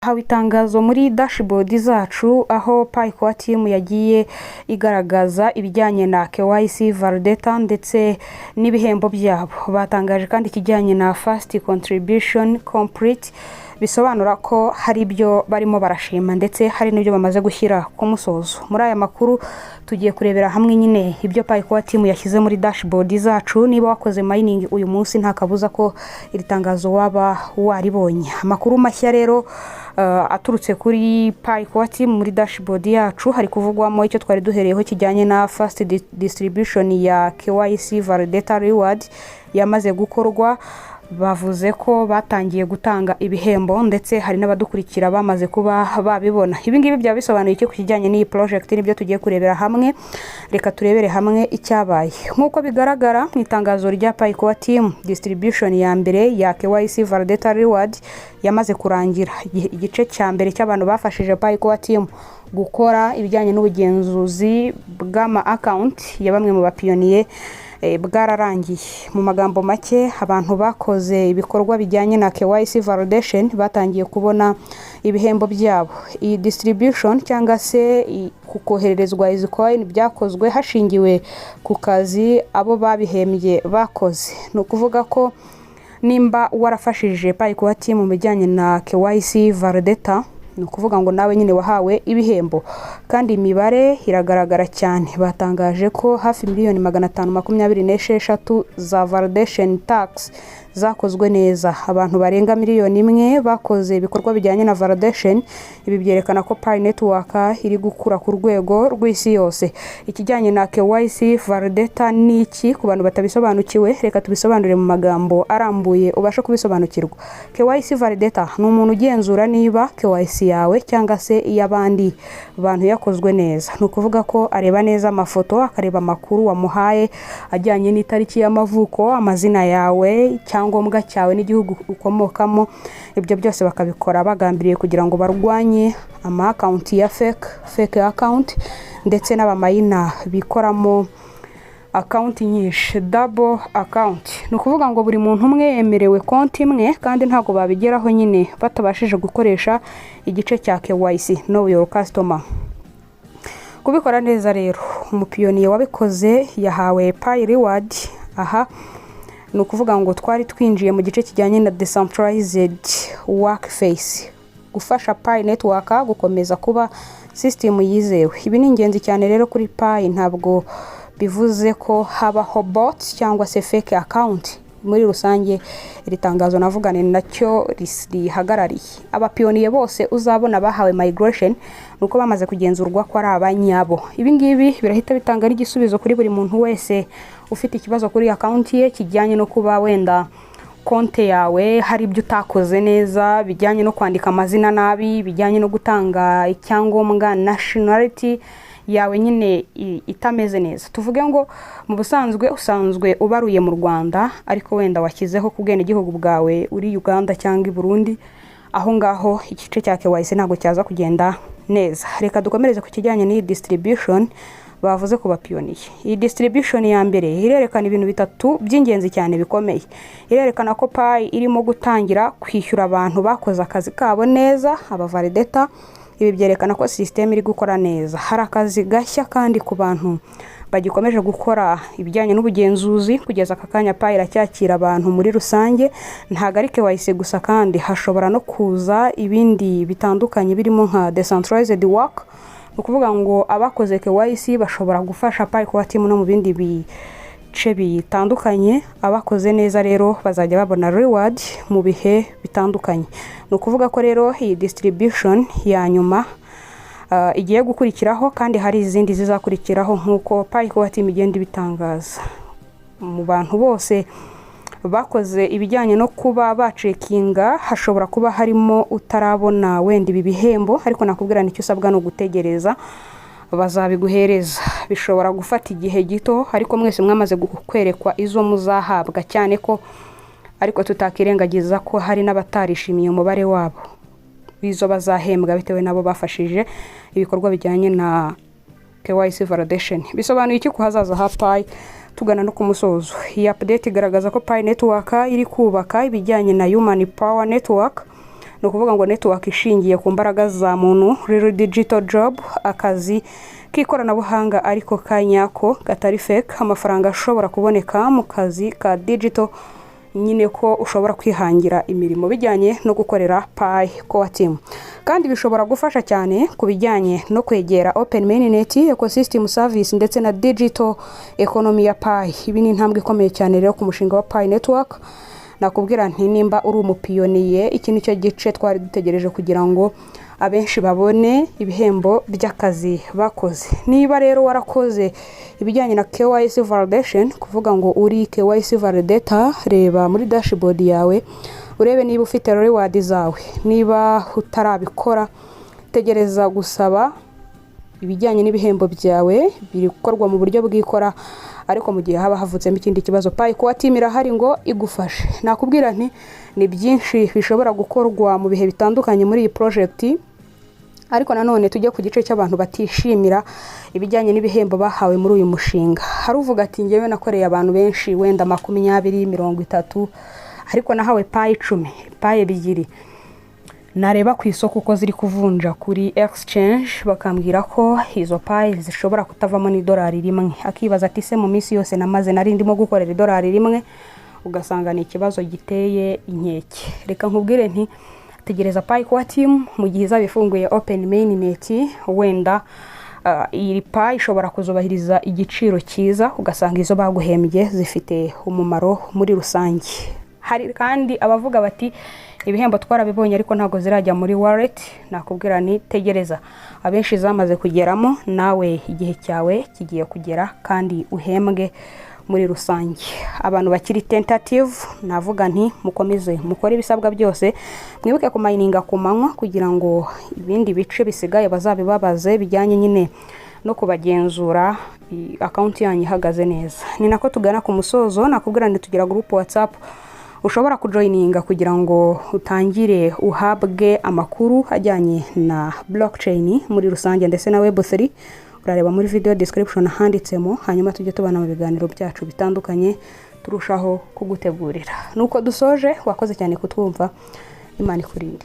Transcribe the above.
Hawe itangazo muri dashboard zacu aho Pi Core Team yagiye igaragaza ibijyanye na KYC validator ndetse n'ibihembo byabo. Batangaje kandi ikijyanye na first contribution complete, bisobanura ko hari ibyo barimo barashima ndetse hari n'ibyo bamaze gushyira ku musozo. Muri aya makuru tugiye kurebera hamwe nyine ibyo Pi Core Team yashyize muri dashboard zacu. Niba wakoze mining uyu munsi, nta kabuza ko iri tangazo waba waribonye. Amakuru mashya rero aturutse kuri Pi Core Team, muri dashboard yacu hari kuvugwamo icyo twari duhereyeho kijyanye na first distribution ya KYC validator reward yamaze gukorwa. Bavuze ko batangiye gutanga ibihembo, ndetse hari n'abadukurikira bamaze kuba babibona. Ibi ngibi byaba bisobanuye iki ku kijyanye n'iyi project? Nibyo tugiye kurebera hamwe. Reka turebere hamwe icyabaye. Nk'uko bigaragara mu itangazo rya Pi Core Team, distribution ya mbere ya KYC validator reward yamaze kurangira. Igice cya mbere cy'abantu bafashije Pi Core Team gukora ibijyanye n'ubugenzuzi bw'ama account ya bamwe mu bapiyoniye bwararangiye. Mu magambo make, abantu bakoze ibikorwa bijyanye na KYC validation batangiye kubona ibihembo byabo. Iyi distribution cyangwa se kohererezwa izi coin byakozwe hashingiwe ku kazi abo babihembye bakoze. Ni ukuvuga ko nimba warafashije Pi Core Team mu bijyanye na KYC validator, ni ukuvuga ngo nawe nyine wahawe ibihembo. Kandi imibare iragaragara cyane: batangaje ko hafi miliyoni 526 za validation tasks zakozwe neza. Abantu barenga miliyoni 1 bakoze ibikorwa bijyanye na validation. Ibi byerekana ko Pi Network iri gukura ku rwego rw'isi yose. Ikijyanye na KYC validator ni iki? Ku bantu batabisobanukiwe, reka tubisobanure mu magambo arambuye ubashe kubisobanukirwa. KYC validator ni umuntu ugenzura niba KYC yawe cyangwa se iy'abandi bantu yakozwe neza. Ni ukuvuga ko areba neza amafoto, akareba amakuru wamuhaye ajyanye n'itariki y'amavuko, amazina yawe, icyangombwa cyawe n'igihugu ukomokamo. Ibyo byose bakabikora bagambiriye kugira ngo barwanye ama account ya fake account ndetse n'abaminer bikoramo account nyinshi, double account. Ni ukuvuga ngo buri muntu umwe yemerewe konti imwe, kandi ntabwo babigeraho nyine batabashije gukoresha igice cya KYC, know your customer. Kubikora neza rero, umupiyoniye wabikoze yahawe Pi reward. Aha ni ukuvuga ngo twari twinjiye mu gice kijyanye na decentralized workforce, gufasha Pi Network gukomeza kuba sisitemu yizewe. Ibi ni ingenzi cyane rero kuri Pi. Ntabwo bivuze ko habaho bot cyangwa se fake account. Muri rusange, iri tangazo navuga ni nacyo rihagarariye. Abapiyoniye bose uzabona bahawe migration ni uko bamaze kugenzurwa ko ari abanyabo. Ibi ngibi birahita bitanga n'igisubizo kuri buri muntu wese ufite ikibazo kuri account ye kijyanye no kuba wenda konte yawe hari ibyo utakoze neza, bijyanye no kwandika amazina nabi, bijyanye no gutanga icyangombwa, nationality yawe nyine itameze neza. Tuvuge ngo mu busanzwe usanzwe ubaruye mu Rwanda, ariko wenda washyizeho ku bwenegihugu bwawe uri Uganda cyangwa i Burundi, aho ngaho igice cya KYC ntabwo cyaza kugenda neza. Reka dukomereze ku kijyanye n'iyi distribution bavuze ku bapiyoniye. Iyi distribution ya mbere irerekana ibintu bitatu by'ingenzi cyane bikomeye. Irerekana ko Pi irimo gutangira kwishyura abantu bakoze akazi kabo neza, abavalidator. Ibi byerekana ko sisiteme iri gukora neza. Hari akazi gashya kandi ku bantu bagikomeje gukora ibijyanye n'ubugenzuzi. Kugeza aka kanya Pi iracyakira abantu muri rusange, ntabwo ari KYC gusa, kandi hashobora no kuza ibindi bitandukanye birimo nka decentralized work. Ni ukuvuga ngo abakoze KYC bashobora gufasha Pi Core Team no mu bindi bice bitandukanye. Abakoze neza rero bazajya babona reward mu bihe bitandukanye. Ni ukuvuga ko rero iyi distribution ya nyuma igiye gukurikiraho, kandi hari izindi zizakurikiraho nk'uko Pi Core Team igenda ibitangaza. Mu bantu bose bakoze ibijyanye no kuba bacheckinga, hashobora kuba harimo utarabona wenda ibi bihembo, ariko nakubwira nicyo usabwa ni ugutegereza, bazabiguhereza. Bishobora gufata igihe gito, ariko mwese mwamaze kwerekwa izo muzahabwa, cyane ko ariko tutakirengagiza ko hari n'abatarishimiye umubare wabo w'izo bazahembwa bitewe n'abo bafashije ibikorwa bijyanye na KYC validation. Bisobanuye iki ku hazaza ha Pi? Tugana no ku musozo, iyi update igaragaza ko Pi Network iri kubaka ibijyanye na human power network. Ni ukuvuga ngo network ishingiye ku mbaraga za muntu, real digital job, akazi k'ikoranabuhanga ariko ka nyako, katari fake, amafaranga ashobora kuboneka mu kazi ka digital nyine, ko ushobora kwihangira imirimo bijyanye no gukorera Pi Core Team. Kandi bishobora gufasha cyane ku bijyanye no kwegera open mainnet, ecosystem service ndetse na digital economy ya Pi. Ibi ni intambwe ikomeye cyane rero ku mushinga wa Pi Network. Nakubwira nti nimba uri umupioneer, iki ni cyo gice twari dutegereje kugira ngo abenshi babone ibihembo by'akazi bakoze. Niba rero warakoze ibijyanye na KYC validation, kuvuga ngo uri KYC validator, reba muri dashboard yawe urebe niba ufite reward zawe. Niba utarabikora, tegereza gusaba ibijyanye n'ibihembo byawe, biri gukorwa mu buryo bwikora. Ariko mu gihe haba havutsemo ikindi kibazo, Pi Core Team irahari ngo igufashe. Nakubwira nti ni byinshi bishobora gukorwa mu bihe bitandukanye muri iyi project. Ariko nanone tujye ku gice cy'abantu batishimira ibijyanye n'ibihembo bahawe muri uyu mushinga. Hari uvuga ati: "Ngewe nakoreye abantu benshi, wenda 20, 30, ariko nahawe Pi 10, Pi 2. Nareba ku isoko uko ziri kuvunja kuri exchange, bakambwira ko izo Pi zishobora kutavamo n'idolari rimwe." Akibaza ati: "Se mu minsi yose namaze nari ndimo gukorera idolari rimwe?" Ugasanga ni ikibazo giteye inkeke. Reka nkubwire nti tegereza Pi Core Team mu gihe izaba ifunguye open mainnet. Wenda iyi Pi ishobora kuzubahiriza igiciro cyiza, ugasanga izo baguhembye zifite umumaro muri rusange. Hari kandi abavuga bati: "Ibihembo twarabibonye, ariko ntabwo zirajya muri wallet." Nakubwira ni tegereza, abenshi zamaze kugeramo, nawe igihe cyawe kigiye kugera kandi uhembwe muri rusange. Abantu bakiri tentative, navuga nti mukomeze mukore ibisabwa byose, mwibuke kumininga ku manywa kugira ngo ibindi bice bisigaye bazabibabaze bijyanye nyine no kubagenzura account yanyu ihagaze neza. Ni nako tugana ku musozo. Nakubwira nti tugira group WhatsApp ushobora kujoininga kugira ngo utangire uhabwe amakuru ajyanye na blockchain muri rusange ndetse na Web3. Urareba muri video description handitsemo, hanyuma tujye tubana mu biganiro byacu bitandukanye turushaho kugutegurira. Nuko dusoje, wakoze cyane kutwumva, Imana ikurinde.